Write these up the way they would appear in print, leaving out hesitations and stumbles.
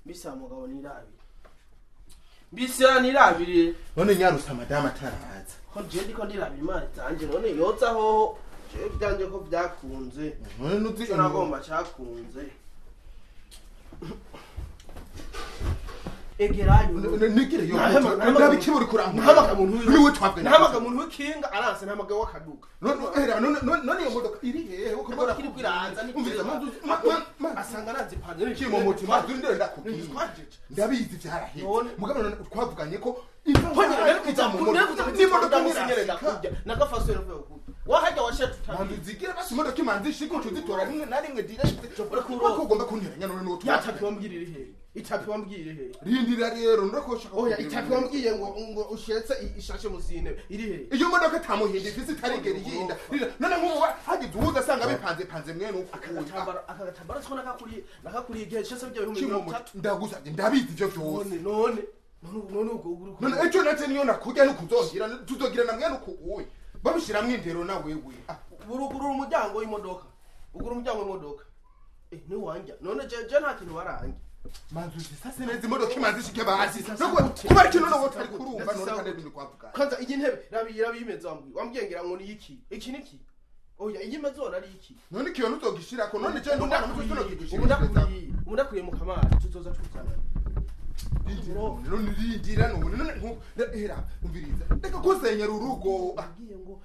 Mbisa mugabo nirabire. Mbisa nirabire. None nyarusa madamu ataraza. Ko je ndiko ndirabira imari zanje none yoza hoho. Je byanje ko byakunze. None nuzi Ico nagomba cakunze. Egerayo. Nigire yo. Ndabikiburi kurangura. Nahamaga muntu Niwe twabwe. Nahamaga muntu w'ikinga aranse nahamaga w'akaduka. None era none none iyo modoka iri hehe ko Imodoka iri kwiraza ni umviriza asanga nazipanze kimo mutima ndinde ndakubwiye. Twajeje. Ndabizi byaraheze. None. Mugabo none twavuganye ko n'imodoka nisinyere ndakujya nagafaso rero vuye kujya wahajya washetu Manzi zigira basi imodoka imanzi ishika ucu zitora rimwe na rimwe direct. Ko ugomba kunteranya none nuwo yatapi wambwira iri hehe itapi wambwira iri hehe Rindira rero ndako shaka. Oya itapi wambwiye ngo ushetse ishashe musi y'intebe iri hehe. Iyo modoka tamuhinda ifise itarigera ihinda. None nk'ubu hagize uwuza asanga bipanze panze mwene uko. Aka gatambaro siko nakakuriye igihe shese byo bihumbi Kimo 30. Ndagusabye ndabizi ivyo vyose. None ubwo uri None ejo naje niyo nakujya nukuzogira tuzogira na mwene uko uye. Babishiramwo indero na wewe. Burugurura umuryango w'imodoka. Ugura umuryango w'imodoka. Ni wanja. None je nta kintu warange. Manzi zisase neza imodoka imanzi ishike basi. Kuba ari kintu no utari kurumva none kandi ibintu kwavugana. Kwanza iyi ntebe rabi imeze wambwiye ngira ngo ni iki? Iki ni iki? Oya iyi meze wona ari iki? None ikiyo ntuzogishirako none je ndumwana muto Ubu ndakuriye. Ubu ndakuriye mu kamari tuzoza tuzana. None rindira none none era umviriza. Reka kusenyera urugo. Wambwiye ngo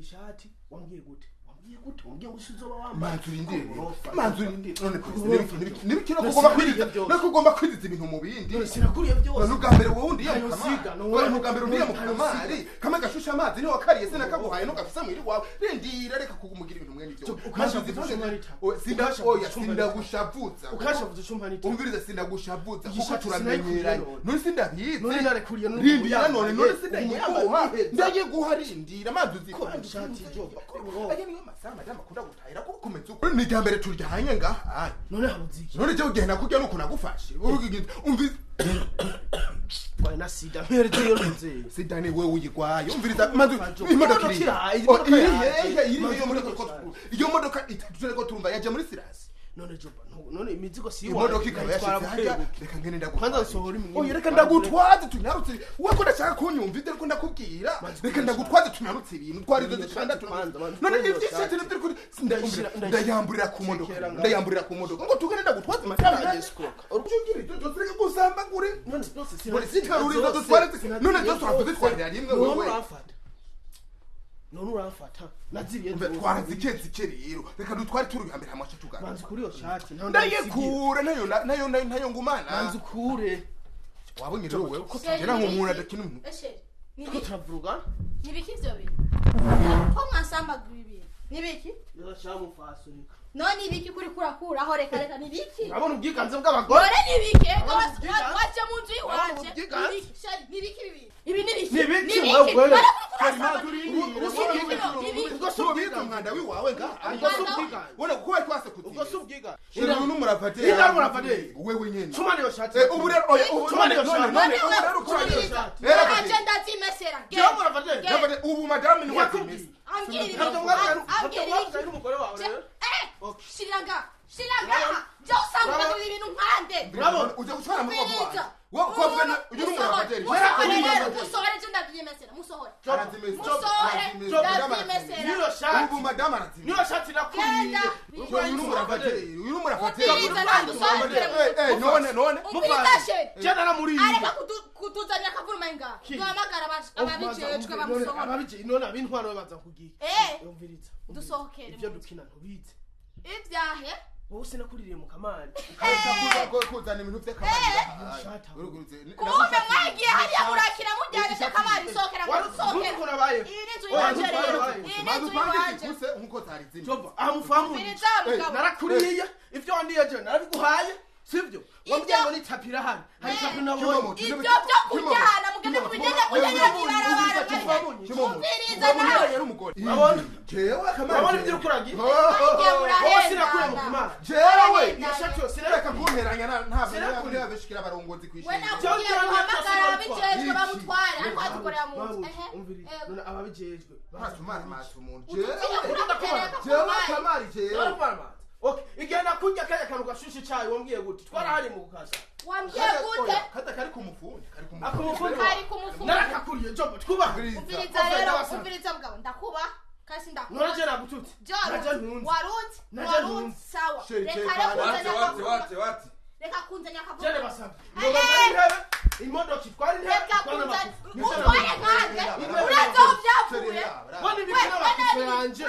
ishati wambwiye gute? Wambwiye gute? Wambwiye ngo usizoba wambaye. Manzi urindire. Manzi urindire. None polisi nibikira ko ugomba kwiriza. None ko ugomba kwiriza ibintu mu bindi. None sinakuriye byose. None ubwa mbere wowe undiye mu Ayo kamari. siga, None ubwa mbere undiye mu ayo kamari. Kamwe gashusha amazi niho wakariye sinakaguhaye ntugafise mwiri wawe. Rindira reka kugumugira ibintu mwene ivyo. Ukashavuza ucumpa Sinda Ukashavuza oya ucumpa sindagushavuza. Ukashavuza ucumpa nita. Umviriza sindagushavuza Iyi kuko shati turamenyeranye. sinayikuriye None sindabizi. None narekuriye none Rindira none none uyambaye. sindayiguha. Uyambaye. Ndayiguha rindira amazi uzi. Ko ishati joba. Aya niyo masaha madamu akunda gutahira kuko ukomeza uko. Ni irya mbere turyanye ngaha. None habuziki. None je ugenda kurya nuko nagufashe. Umviriza Kwa na sida mpereze iyo nzeye. sida ni wewe uyigwaye. Umviriza manzi Imodoka imodoka iri. iraye, Oh, imodoka iri yaje. hehe iri Manzi iyo modoka imodoka ko iyo modoka itatu tureko turumva yaje muri sirasi. None joba none imizigo si Imodoka ikaba yashitse hajya reka ngene ndagutwaze. Kwanza nsohora imwe. Oya reka ndagutwaze tunyarutse. Wewe ko ndashaka kunyumva ibyo ariko ndakubwira. Manzi Reka ndagutwaze tunyarutse ibintu twari izo zitandatu. Kwanza, manzi, None kwanza ibyo shati nibyo kuri ndayamburira ku modoka. Shekera ngaho. Ndayamburira ku modoka. Ngo tugende ndagutwaze matara. Escroka. Ujugira ibyo byose reka gusambagure. None zose Buri siterura izo dutwara none zose wavuze twarira rimwe None wewe. uramfata. None uramfata. Naziriye Umve zose. twaraziketse rero. Reka dutware turi hambere hamwe tugana. Manzi kuri iyo shati. Ntaho ndayisigira. Ndayikura nayo nayo nayo nayo ngumana. Manzi ukure. Wabonye rero wewe ko tugera nk'umuntu adakina umuntu. Eshe, Ko nibiki turavuga. nibiki ivyo bintu ko mwasambagura ibintu nibiki? Yashamufasurika. None ibiki kuri kurakuraho? Reka reka, nibiki? Urabona ubwiganze bw'abagore. None nibiki? Ego Urabona ubwiganze? waje mu nzu Urabona iwanje. ubwiganze? Nibiki shari? Nibiki ibi? Ibi nibiki? Nibiki wewe? Nibiki? Ubwo umwanda wiwawe ngaha. Ubwo si ubwiganze. Ubona kuko bari twase Ubwo si kuziba. ubwiganze. Uri n'umurapateri. Uri n'umurapateri. Wewe nyene. Cuma niyo shati. Ubu rero oya ubu Cuma niyo none shati. none ubu rero Cuma niyo ukora. shati. Era Aje ndazimesera. Jewe murapateri. Genda. Nabone ubu madamu ni Yakubwiye. wakimisa. Ambwira ibiki? Ntabwo mwavugana Ambwira ntabwo mwavugana ibiki? n'umugore wawe rero. Eh, shira ngaha, shira ngaha. Je usanga Urabona? ibintu nkande. Urabona? Ujya gutwara muri wawe. Umviriza. Wowe kwavugana uyu n'umurapateri. Musohore rero, musohore, je ndavyimesera, musohore. Arazimesa. Musohore, Arazimesa. ndavyimesera. Niyo shati. Ubu madamu arazimesa. Niyo shati nakuriye. Genda. Uyu n'umurapateri. Uyu n'umurapateri. Umviriza ntabwo usohokere mu Eh eh none none. Umviriza she. Je naramuriye. Areka kutuzanira akavuruma ngaha. Ki? Duhamagara ababijejwe bamusohora. Ababije none abintwaro baza kugira. Eh, Umviriza. dusohokere Ibyo mu nzu. dukina ntubizi. Ibyahe? Wowe sinakuririye mu kamari. Kuzana ibintu by'akabari. Kumbe mwagiye hariya murakira mujyana iby'akabari. Sohokera mu nzu, sohokera. Ntuzi ukuntu abayeho. Iyi ni inzu Oya, iwanje ntuzi rero. ukuntu abayeho. Iyi ni Maze inzu upange iwanje. ikuse nkuko zari zimeze. Jova, aha mufamu. Umviriza mugabo. Narakuriye ibyo wandiye je narabiguhaye sibyo? Wambwiye ngo ni tapi irahari, hari tapi nabonye. Ibyo byo kuryana mugende kubigenda kujyana mw'ibarabara. Umviriza nawe. Urabona? Jewe kamari. Urabona ibyo uriko uragira? Mwagiye Wowe sinakuriye mu murahendana. kamari. Jewe Iyo shati yose reka kunteranya ntabwo Sinakuriye. ntabeshikira abarongozi We kwishima. nakubwiye duhamagara ababijejwe bamutware ariko adukorera mu nzu. Ehe. Umviriza. Eh, None ababijejwe. Ntasumara amaso umuntu. utuziga Jewe kuramutera jewe akakumara. kamari jewe. Okay, igihe nakurya kaya kantu gashushe icayi wambwiye gute? Twarahari mu gukasa. Wambwiye gute? Kata kari ku mufundi, kari ku mufundi. Kari ku mufundi. Narakakuriye Joba, twubaha. Umviriza rero, umviriza mugabo, ndakuba. Kasi ndakuba. None je nagututse. Naje ntunze. Warunze. Warunze sawa. Reka rero wati wati. Reka kunzanya akavuga. Jene basabye. Ngo imodoka itwara intebe. Reka kunzanya. Utware nkande. Uraza aho byavuye. Wani bikina bakuse yanje.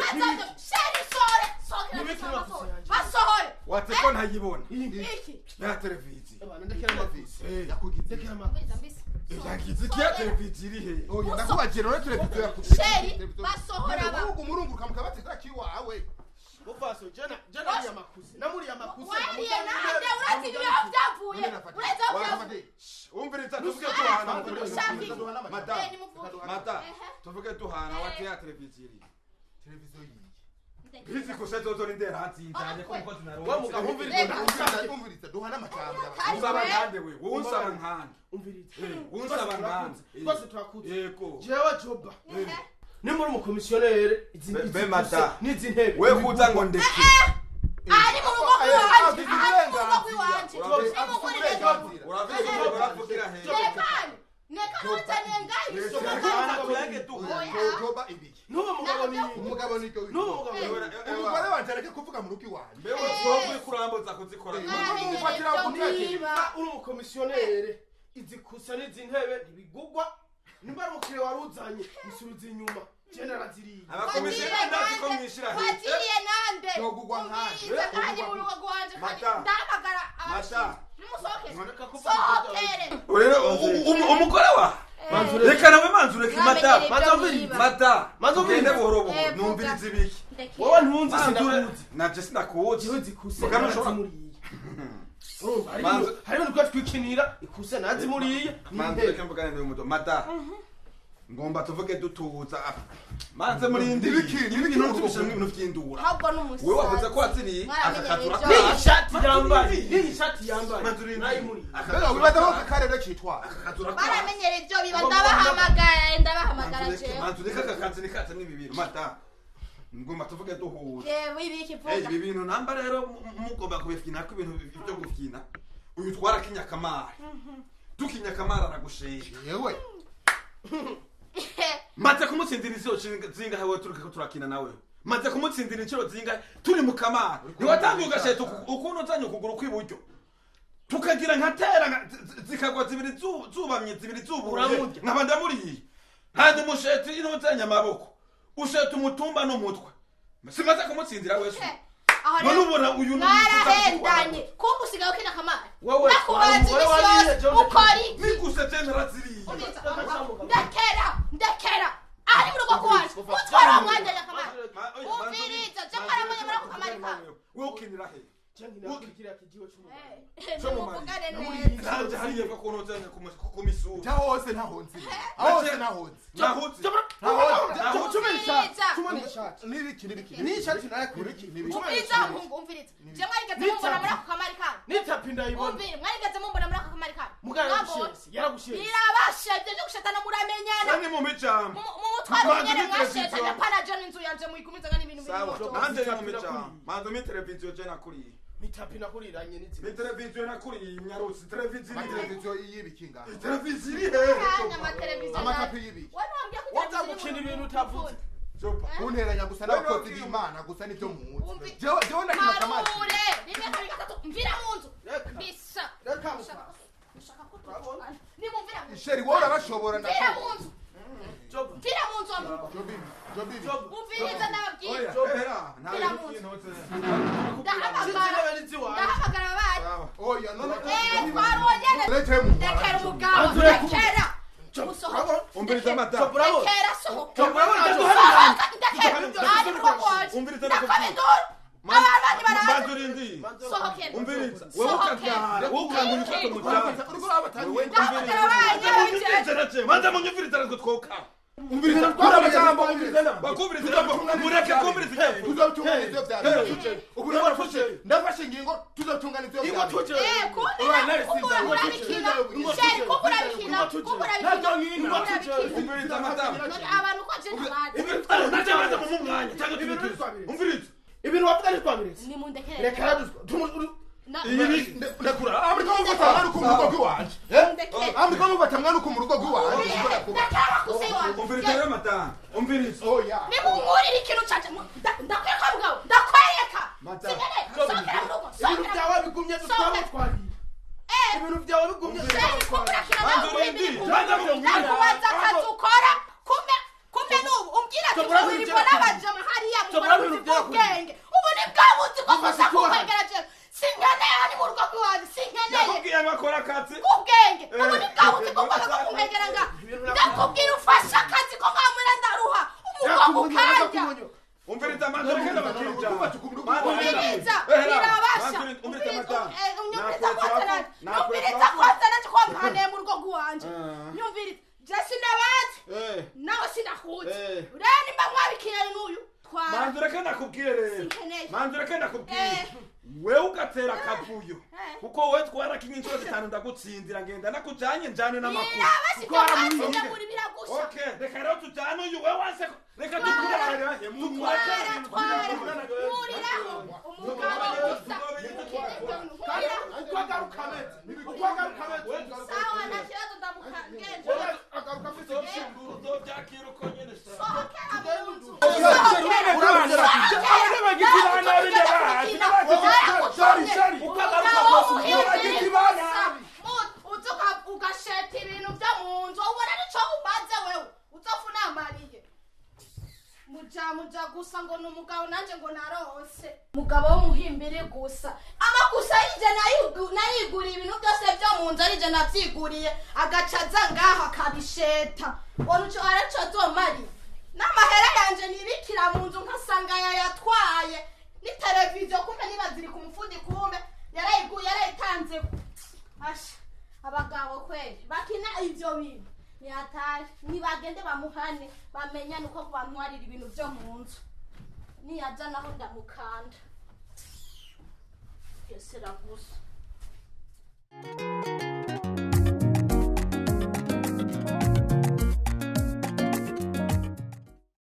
Sheri sore. Sokera. Basohore. Wate ko ntayibona. Iki. Ya televiziyo. Abana ndekera amavuzi. Yakugize. Ndekera amavuzi. Yagize iki ya televiziyo iri he? Oya ndakubagira none televiziyo yakugize. Sheri basohora ba. Urugu murunguruka mukabateza kiwawe. Mufaso jana jana ya makuzi. Namuri ya makuzi. Wariye nande urazi ibyo byavuye. Urazi aho byavuye. Umviriza tuvuge tuhana. Mata. Mata. Tuvuge tuhana wate ya televiziyo iri. Televiziyo yiyi. Hizi kusezo zo ndera hatsinzanye ko mukozi naronse. Wa mugabo umviriza umviriza duhana amajambo. Usaba nkande we, wowe usaba nkande. Umviriza. Usaba nkande. Twese turakutse. Yego. Jewe Joba. Ni muri umukomisiyonere izi nizi ntebe. We kuza ngo ndeke. Ari mu rugo kwiwanje. Ari mu rugo kwiwanje. Uravuga uravugira he. Tekani. Neka nozanye ngayi. Joba ibiki. Nuwo mugabo ni umugabo ni cyo. Nuwo mugabo. Umugore wanje areke kuvuga mu rugo iwanje. Mbe wowe kuramboza kuzikora. Ufatira niba uri umukomisiyonere izi kusa n'izi ntebe ntibigugwa. Nimba ari umukiriya waruzanye musubiza inyuma. General ziri. Abakomisiyoneri ndazi ko mwishira he. Watiriye nande. Yogugwa nkanje. Kandi mu rugo rwanje kandi ndahamagara Mata. Nimusohoke. Sohokere. Rero umugore wa reka nawe manzureke mata. Mata. Manzureke buhoro buhoro. Numviriza ibiki. Wowe ntunzi sinakuzi. Naje sinakuzi. Jewe zikuse. Urumva hari ibintu twikinira ikuse nazimuriye. Manzureke mvugane n'uyu muto. Mata. Ngomba tuvuge dutuza. Manze murindi ibiki ibintu tubishimwe ibintu vyindura. Habwo n'umusazi. Wewe wavuze ko watsiriye akakatura. Ni ishati yambaye. Ni ishati yambaye. Nayimuriye. Mbega wibaza ko akarere kitwara. Baramenyere ibyo biba ndabahamagara ndabahamagara jewe. Manzureke akakazi nikatse n'ibibiro mata. Ngomba tuvuge duhuza. Yewe ibiki vuga. Ibi bintu namba rero mugomba kubifyina ko ibintu byo gufyina. Uyu twara kinyakamara. Tukinyakamara aragushesha. Yewe. Maze kumutsindira inshuro zingahe wewe turiko turakina nawe. Maze kumutsindira inshuro zingahe turi mu kamara. Niwatangiye ugasheta ukuntu uzanye ukuguru kw'iburyo. Tukagira nka tera zikagwa zibiri zubamye zibiri zubuye. Nkaba ndamuriye. Handi umusheti inuzanye amaboko. Usheta umutumba n'umutwe. Simaze kumutsindira wese. None ubona uyu mwarahendanye. Kumbe usigaye ukina kamara. Wewe ndakubaza imisi yose ukora iki? Niguse naraziriye. Ndekera ndekera. Ari mu rugo kwanje. Utwara umwanya ya kamara. Umviriza je mwaramenye muri ako kamari kawe. Wewe ukinira he? Ukinira kijiwe cy'umugabo. Muvugane neza. Nanje hariye ko kunozanya ku misura. Ja hose ntahonze. Hose ntahonze. Nahutse. Nahutse. Nibiki nibiki. Ni ishati narakuri. Umviriza muhungu umviriza. Je mwarigeze mumbona muri ako kamari kawe. Nitapinda ibona. Umvire mwarigeze mumbona muri ako kamari kawe. Mugara yaragusheshe. Yaragusheshe. Birabashebye byo gushetana muramenyana. Sani mu mijambo. Mu mutwaro nyene mwashetanye pana je n'inzu yanje muyigumizaga n'ibintu biri. Nanje mu mijambo. Manzo mi televiziyo je nakuriye. Mitapi nakuriranye n'izi. Mi televiziyo nakuriye nyarusi televiziyo ni televiziyo yibikinga. Televiziyo iri he? Amatapi yibiki. Wani wambwiye ko waza gukina ibintu utavuze. Joba. Unteranya gusa n'abakozi b'Imana gusa nivyo muzi. Jewe jewe ndakina kamari. Marure, rimwe kabiri gatatu mvira mu nzu. Bisa. Reka mushaka ko nimumvira. Sheri wowe urabashobora ndashobora. Mvira mu nzu. Joba. Mvira mu nzu. Jobi. Jobi. Umviriza ndababwira. Oya, Mvira mu nzu. Ndahamagara. Ndahamagara abaye. Oya none. Twaronyene. Ndekera umugabo. Ndekera. Umviriza mata. Ndekera sohoka. Ndekera. Ari mu rugo kwanje. Umviriza ndakubwira. Abandi baraza. Manzurindi. Sohokera. Umviriza. Wewe ukavyara. Wewe ukangura ifata mu cyaro. Uriko urabatangiye. Ndahamagara abaye. Manza munyumviriza natwe twoka. Umviriza twara umviriza bakumviriza mureke kumviriza tuzobitungana ivyo vyawe. Ubu ndafashe ndafashe ingingo tuzobitungana ivyo Ingo vyawe. tuje. Kumbe urabikina. Sheri kumbe urabikina. Kumbe urabikina. Umviriza madamu. Abantu ko je ntabazi. Ibintu naje baza mu mwanya cyangwa tubikiriza. Umviriza. Ibintu wavuga ntitwabiretse. Nimundekere. Reka raduzwa. Ndakura amuriko mufata mwana ku murugo rw'iwanje. Amuriko mufata mwana ku murugo rw'iwanje. Ndakera kusi iwanje. Umviriza rero madamu, umviriza. Oya. Nimunkurira ikintu canje ndakwereka mugabo, ndakwereka. Sinkeneye, sohokera mu rugo, Ibintu sohokera. byawe bigumye dutwara twagiye. Ibintu byawe bigumye dutwara twagiye. Ndakubaza akazi ukora kumbe n'ubu umbwira ati urimo n'abajama hariya mukora ubuzi bw'ubwenge. Ubu ni bwa buzi bwo kuza kukwegera jewe. Sinkeneye hano mu rugo rw'iwanjye, sinkeneye. Yakubwiye ngo akora akazi bw'ubwenge. Ubu ni bwa buzi bwo kuza kunkwegera nga. Ndakubwira ufashe akazi ko nkamwira ndaruha. Umugongo ukanja. Umviriza manzi reka bakija. Umviriza, birabasha. Unyumviriza kwanza nanje. Nyumviriza kwanza nanje ko mpaniye mu rugo rw'iwanje. Nyumviriza. Je sinabazi. Nawe sinakuzi. Rero nimba mwabikiranye n'uyu twara. Manzi reka nakubwire rero. Sinkeneye. Manzi reka nakubwire. Wewe ugatera akavuyo. Kuko wewe twarakinye inshuro zitanu ndagutsindira ngenda nakujanye njane n'amakuru. Birabasha ibyo mwatsinze muri biragusha. Okay, reka rero tujane uyu wewe wanse reka tukurane. Twara, twara. Nkuriraho umugabo gusa. Uko agaruka ameze. Uko agaruka ameze. Sawa nta kibazo ndamukangenje. Agaruka afite igishinguro. Uzovyakira uko nyene sa. Sohokera mu nzu. Ugasheta ibintu byo mu nzu ubona nico umaze wewe uzofunamariye muja gusa ngo ni umugabo nanje ngo narose umugabo w'umuhimbiri gusa amagusa yije nayiguriye ibintu byose byo mu nzu arije navyiguriye agaca aza ngaho akabisheta onuco araco azomariye n'amahera yanje nibikira mu nzu nkasanga yayatwaye ni televiziyo kumbe niba ziri ku mufundi kumbe yarayiguye yarayitanze. Asha abagabo kweli bakina ivyo bintu ni hatari, nibagende bamuhane bamenyane uko bantwarira ibintu vyo mu nzu. Niyaja naho ndamukanda yesera gusa.